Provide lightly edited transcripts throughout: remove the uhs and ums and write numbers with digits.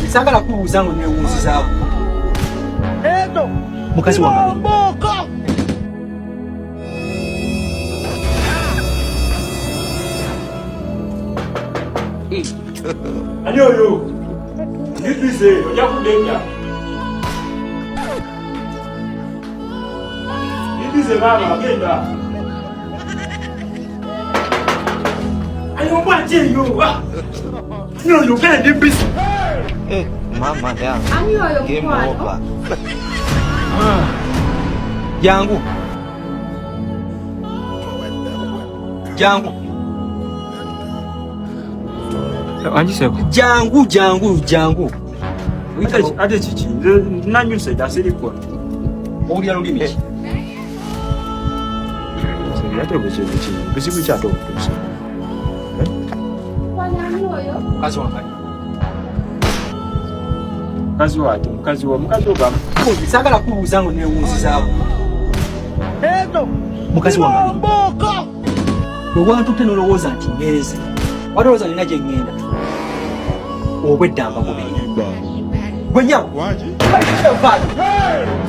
Saagala kubuuza ngo newunzizaako. Mukazi wange. Ani oyo? Ndi busy, ojja kudda. Ndi busy baba, genda. Ani obwaki eyo? Ani oyo genda ndi busy. Eh, mama yangu. Ani oyo Game mukwano? over. Jangu. Jangu. Angiseko. Jangu, jangu, jangu. Ate kiki? Nze nanyuse dda siriko. Owulira lulimi ki? Ate buzibu ki? Buzibu ki ate obutuusa? Mukwano ani oyo? Mukazi wange. Mukazi wo ate mukazi wo mukazi wo bamu. Saagala kubuuza ngo newunzizaako. Mukazi wange. Bwe wantutte n'olowooza nti ngenze, walowooza nina gye ŋŋenda. Obwedda mbagoberera. Gwe nnyabo.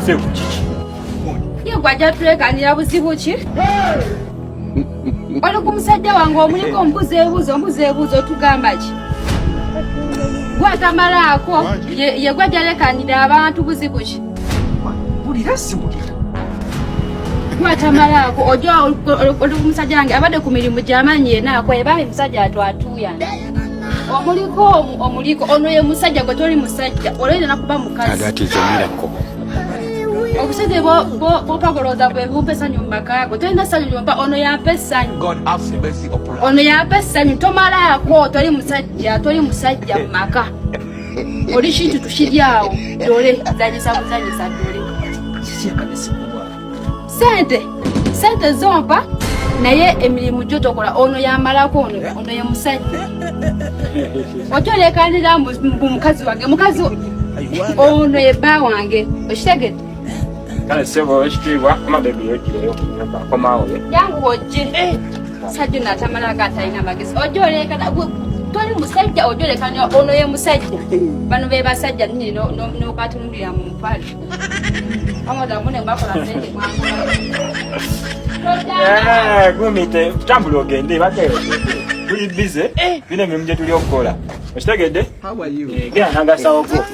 Seku kiki? Ye gwe ajja tulekanira buzibu ki? Oli ku musajja wange omuliko ombuza ebuuzo ombuza ebuuzo otugamba ki? Gwe atamalaako ye gwe ajja lekanira abantu buzibu ki? Wulira siwulira. Gwe atamalaako ojja oli ku musajja wange abadde ku mirimu gy'amaanyi yenna akoye bambi musajja atwatuuyana. Omuliko omuliko ono ye musajja gwe toli musajja olwenda nakuba mukazi. That is a miracle. Obusente bwopagolooza bwe bumpa essanyu mu maka go tolina ssanyu lyompa ono yampa essanyu. God have mercy upon us. Ono yampa essanyu tomalaako toli musajja toli musajja mu maka oli kintu tukiri awo dole zanyisa buzanyisa dole. Kiki akadde sikuwa? Sente sente zompa naye emirimu gyo tokola ono yamalako ono ono ye musajja otolekanira mbu mukazi wange mukazi ono ye bba wange okitegedde. Kale ssebo ekitiibwa koma bebi yoggireyo ku nnyumba komawo ye. Jangu ojje musajja ono atamalako atalina magezi ojja olekana toli musajja ojja olekana ono ye musajja bano be basajja nyini nokatunulira mu mpale Gumite tambula ogende badde tuli busy bino emirimu gye tuli okukola okitegedde? Genda nagasawo ko.